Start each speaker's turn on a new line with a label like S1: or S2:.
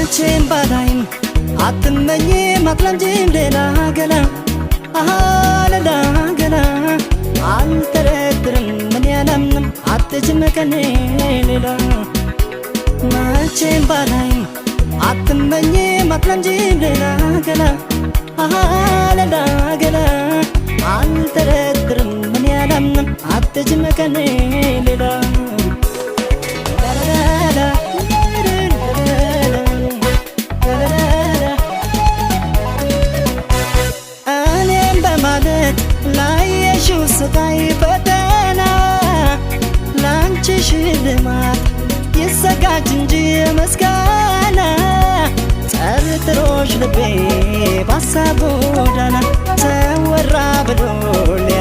S1: መቼም ባላይም አትመኝም አትለምጂም ሌላ ገላ፣ አሃ ሌላ ገላ። አልጠረጥርም ምን ያላምንም አትጅም ከኔ ሌላ። መቼም ባላይም አትመኝም አትለምጂም ሌላ ገላ፣ አሃ ሌላ ገላ። አልጠረጥርም ምን ያላምንም አትጅም ከኔ ሌላ። እኔም በማለት ላየሽው ስቃይ ፈተና፣ ላንቺ ሽልማት ይዘጋጅ እንጂ ምስጋና። ጠርጥሮሽ ልቤ ባሳብ ጎዳና ተወራ ብሎ ሌላ